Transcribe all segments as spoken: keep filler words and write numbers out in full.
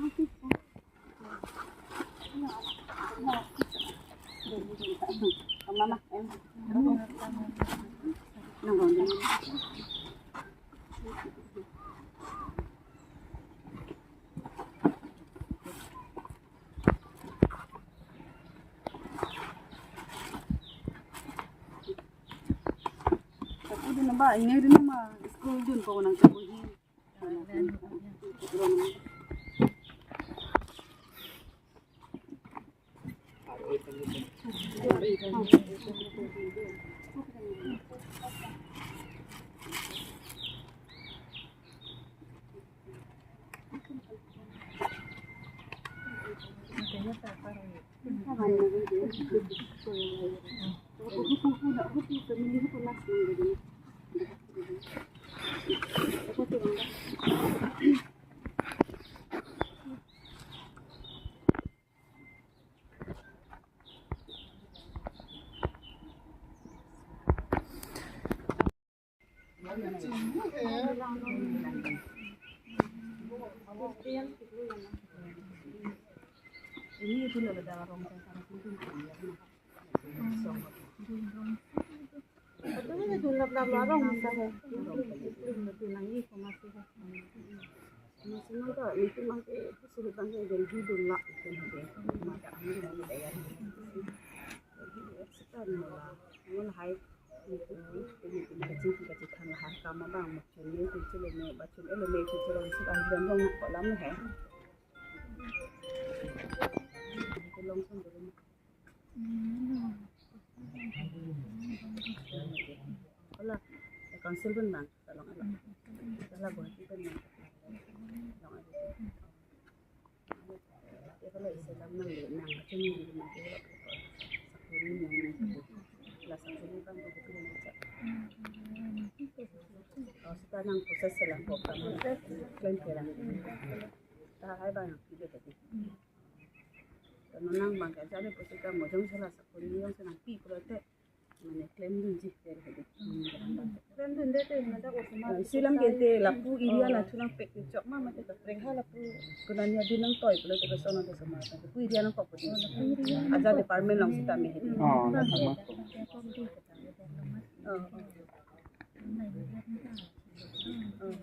Tapi di nama ini di nama school dun ko nang tabu hi. Hala, council pen bang, tolong alo. Hala, Guwahati pen bang, tolong alo. Ya, hala isi alam nang le, nang acung nang le, nang le, sakuri nang le, la sakuri kan betul nang cak. Oh, seta nang proses selang program, klaim selang. Ta hai bang, tidak tadi. Nang bang ke ajat le pusi ta mo jongsi la sakuri jongsi nangpi pulote, mane klaim dunji, dari hadi. Klaim dunde te, mane dak osomar. Isi alam ke te lapu area nangthu nangpek chok ma, mate kaprek ha lapu kunani adin nangtoi pulote, kosonlo te osomar ta. Lapu area nangkok pusi. Ajat department along sitame hadi. Oh, la sama. Oh, oh. Oh.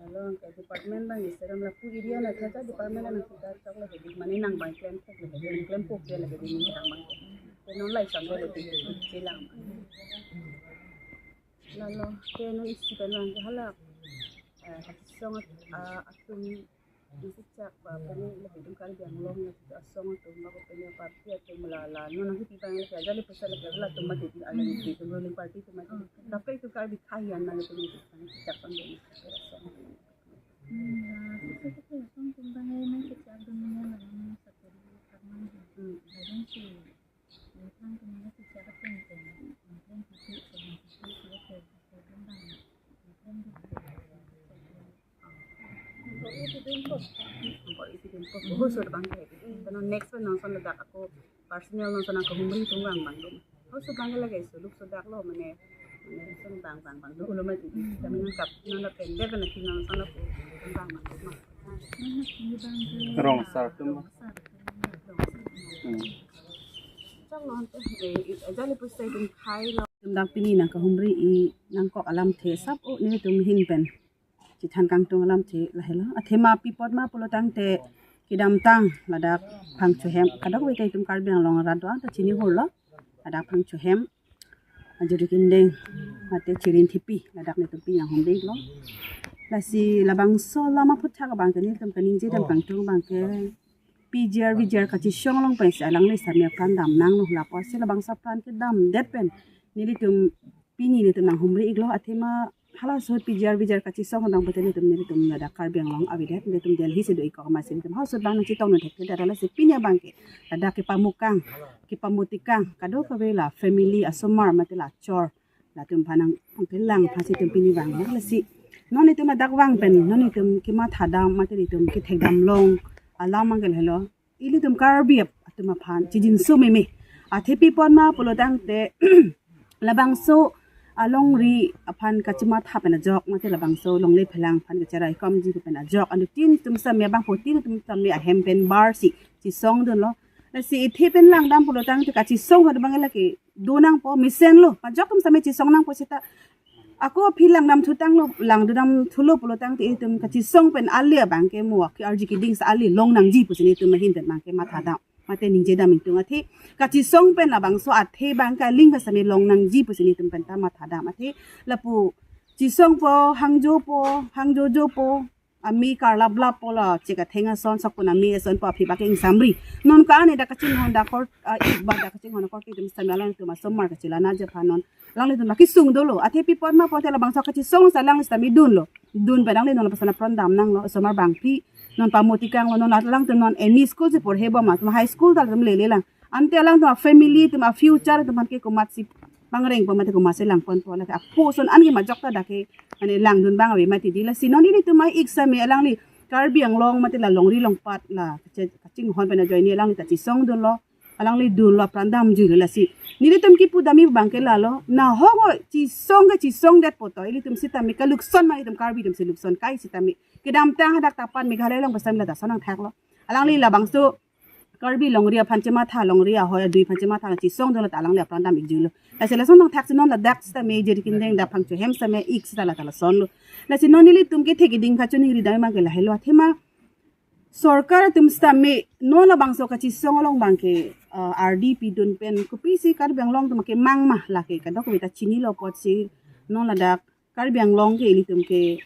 Alo, ke department bang isi alam lapu area nangthu ta department nangthu ta chok le hedi, mane nang bang klem thek le hedi, klem pok le hedi, nang bang. Te non lai sang le hedi, silang. Lalo, ke non isi pen bang ke hala, eh, asong, ah, atum isi chak ba pene le hidung Karbi Anglong le asong atum ba pene party atum la la non nangpi bang le ke ajat le pusi le ke hala atum mati di aleng di atum ruling party atum mati. Tapi itu Karbi khayan nang atum isi chak bang de asong. Hmm. Ko isi din ko, halaso abang ke. Kano next pen non lason ladak ako personal non lason ako humri atum bang bang dum. Halaso abang ke lake suluk sodak lo mane, mane lason bang bang bang dum lo mati. Kami nangkap non la pendek na kino non lason lapu bang bang dum. Rong sar atum lo. Hmm. Chak lo ante, eh, ajat le pusi itum khai lo. Itum dak pini nangkahumri-i nangkok alamthe sap o nelitum ahin pen chethan kangtung alamthe lahelo. Athema pi apot ma pulo tangte kedamtang ladak Phangchohem, kadokave ta itum Karbi Anglong arat do-an ta chini hurlo. Ladak Phangchohem ajuri kindeng mate Chirinthepi ladak nelitum pini nanghumri-iklo. Lasi labangso alam aphuthak abang ke nelitum kaningje dam kangtung abang ke P G R V G R kachesong along pensi alangli sami apran damnanglo, lapusi labangso apran kedamdet pen nelitum pini nelitum nanghumri-iklo. Athema halaso P G R V G R kachesong adang pute nelitum, nelitum ladak Karbi Anglong avedet, nelitum Delhi si do-ik kok amatsi nelitum halaso abang nangchetong nangthekthedet, lasi pini abang ke ladak kepamukang, kepamutikang kadokave la family asomar mate la achor, latum aphan nangpangkelang aphansi itum pini vanglo. Lasi non itum ladak vang pen non itum kematha dam mate itum kethek dam long alam abang ke lahelo. Ilitum Karbi atum aphan chijinso meme. Athe pi apot ma pulo tangte labangso alongri aphan kachematha pen ajok, mate labangso longle phelang aphan kacherai komji pen ajok, anuttin atum sitame, bangphutin atum sitame ahem pen barsi chesongdunlo. Lasi ithe pen langdam pulo tangte kachesong hot bang lake do nangpo, mesenlo. Ajok atum sitame chesong nangpo seta ako aphi langdam thutanglo, langdam thulo pulo tangte itum kachesong pen ale abang ke mo ke arji keding sa ale long nangji pusi itum ahin pen abang ke mathadam, mate ningjedam ingtung. Athe kachesong pen labangso athe abang ke aling pen sitame long nangji pusi itum pen ta mathadam. Athe lapu chesongpo, hangjopo, hangjojopo, ami karlaplappo, la chekatheng ason, sokpon ami ason pu aphi abang ke ingsamri. Non ka-an dak kachinghon dak kor, ah, ik ba dak kachinghon akorte atum sitame alangtum asomar kachelanaji aphan non alanglitum lake sung dolo. Athe pi apot ma pulote labangso kachesong sa alangli sitame dunlo. Dun pen alangli non lapuson apran dam nanglo, asomar bangphli. Non pamo tekanglo, non alangtum non M E school si porhebom, atum high school ta latum lele lang. Ante alangtum a-family atum a-future atum aphan ke komatsi pangrengpo mate komatsi langponpo, lake apo ason an ke majok ta dak ke ane langdun abang ave mati di. Lasi non ilitum a-ik sitame alangli Karbi Anglong mate la longri longpat la kache-, kachinghon pen ajoine alangli ta chesongdunlo, alangli dunlo, apran damjuilo. Lasi nelitum kipu dam abang ke lalo, nahok chesong ke chesongdetpo to, ilitum sitame kalukson ma itum Karbi atum si lukson kai sitame. Kedamtang hadak ta pan Meghalaya along pen sitame la ta son nangthaklo. Alangli labangso Karbi longri aphan chematha, longri ahoi adui aphan chematha chesongdunlo ta alangli apran dam-ikjuilo. Lasi lason nangthaksi non ladak sitame Jirikindeng dak Phangchohem sitame ik sita la ta lasonlo. Lasi non nelitum kethe keding kachoningri dam abang ke lahelo, athema sorkar atum sitame non labangso kachesong along abang ke, ah, ardi pidun pen kopisi Karbi Anglong atum kemang ma lake kadokave ta chinilo apotsi non ladak Karbi Anglong ke ilitum ke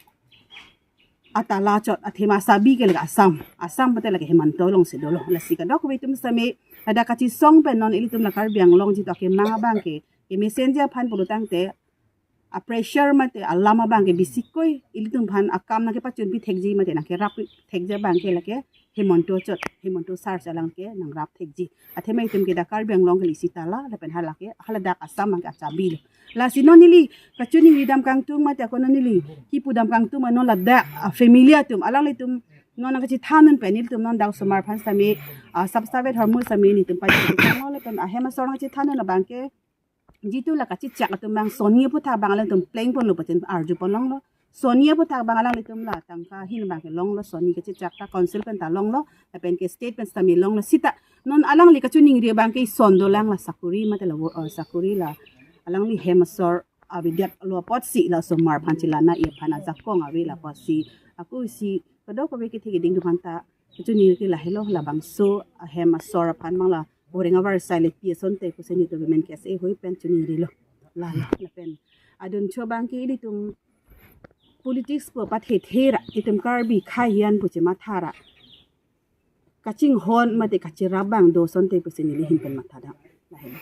atala chot, athema asabi ke lake Assam, Assam pute lake Himanta alongsi dolo. Lasi kadokave atum sitame ladak kachesong pen non ilitum la Karbi Anglong jitu akemang abang ke kemesenji aphan pulo tangte a-pressure mate alam abang ke bisikoi ilitum aphan akam nangkepachunpi thekji mate nangkerap thekji abang ke lake Himanta chot, Himanta sar si alang ke nangrap thekji. Athema itum ke dak Karbi Anglong ke isi tala, lapen halake haladak Assam abang ke achabilo. Lasi non neli kachoningri dam kangtung mate ako non neli kipu dam kangtung ma non ladak a-family atum, alanglitum non nangkachethandun pen nelitum non dak osomar aphan sitame, ah, sub-savet hormu sitame nelitum pajutanglo, lapen ahem asor nangkachethandun abang ke jitu la kachechak atum abang soni aphuthak abang alangtum plengponlo pachin arjupon longlo. Soni aphuthak abang alanglitum la tangka ahin abang ke longlo, soni kachechak ta council pen ta longlo, lapen ke state pen sitame longlo. Sita non alangli kachoningri abang ke ison dolang, la sakori mate la wo-, uh, sakori la alangli hem asor avedetlo apotsi la osomar aphan chelana-i aphan ajakong ave la apotsi. Ako isi kadokave kethe keding atum aphan ta kachoningri ke lahelo, labangso ahem asor aphan abang la oreng avar sai lepi asonte pusi nelitum Women K S A ahoi pen choningrilo. Lalo lapen aduncho abang ke ilitum politics pu pathethe ra, itum Karbi khaihian pu chematha ra kachinghon mate kacherap abang do asonte pusi neli ahin pen mathadam. Lahelo.